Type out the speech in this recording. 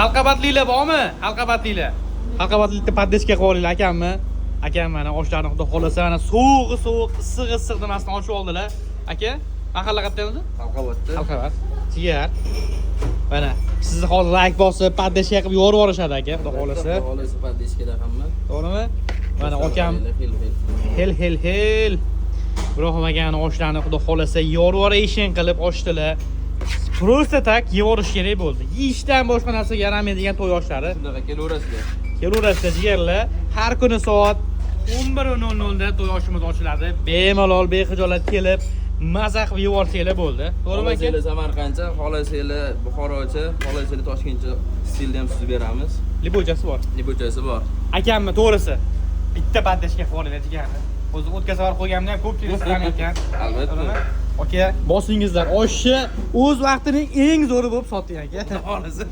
Xalqabadliklar bormi? Xalqabadliklar. Xalqabadlikda поддержка qilib olinglar akamni. Akam mana oshlarni, xudo xohlasa, mana sovug'i sovuq, issig'i issiq demasdan ochib oldilar. Aka, mahalla qayerda o'zi? Xalqobodda. Xalqabad. Jigar. Mana sizni hozir layk bosib, поддержка qilib yorib yuborishadi, aka, xudo xohlasa. Xudo xohlasa, поддержка da hamma. To'g'rimi? Mana akam Xil xil. Hel hel hel. Ibrohim akani oshlarni, xudo xohlasa, yorib yuborishin qilib ochdilar. Просто так yeyvorish kerak bo'ldi. Yeyishdan boshqa narsaga yaramaydigan to'y oshlari. Shunaqa kelaverasizlar. Kelaverasizlar, jigarlar. Har kuni soat 11:00 da to'y oshimiz ochiladi. Bemalol, bexijolat kelib, maza qilib yevorsanglar bo'ldi. To'g'rimi, aka? Xohlasanglar Samarqandcha, xohlasanglar Buxorocha, xohlasanglar Toshkentcha stilda ham suzib beramiz. Любой chasi bor. Любой chasi bor. Akamni to'g'risi bitta поддержка qilib olinglar, jigarni. O'zi o'tgan safar qo'yganimda ham ko'pchilik ekan. Albatta. To'g'rimi? Aka, bosingizlar. Oshni o'z vaqtining eng zo'ri bo'lib soting, aka. Xohlasa.